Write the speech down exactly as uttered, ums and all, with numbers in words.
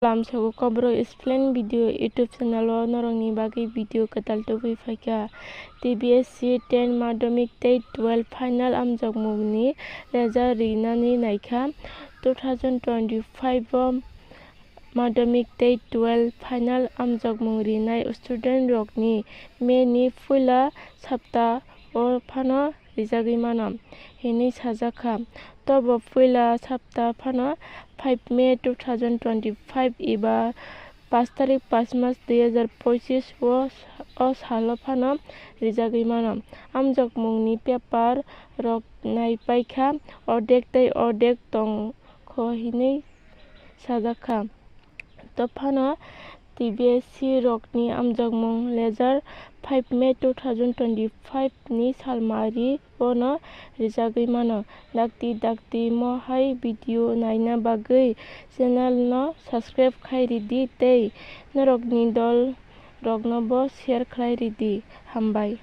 Lamsogo Kokborok Explain Video YouTube channel o norokni bagwi video kwtal tubui phaikha. T B S C ten madhyamik tei twelve final amjokmungni result rinani naikha. Two thousand twenty-five o madhyamik tei twelve final amjokmung rinai student rokni May ni puila sapta o phano rijagwi mano, hinwi sajak kha. Tobo puila sapta phano five May two thousand twenty-five eba paanch tarik paanch mas dui hazar pochis o, o salo phano rijagwi mano. Amjokmungni paper rok naipaikha, ordek tei ordek tongkho hinwi sajak kha. Tophano T B S C rokni amjokmung lejar five May two thousand twenty-five ni salmari bono rijagwi mano. Dakti dakti mo hai video naina bagwi channel no subscribe khai ridi tei norokni dol rokno bo share khlai ridi. Hambai.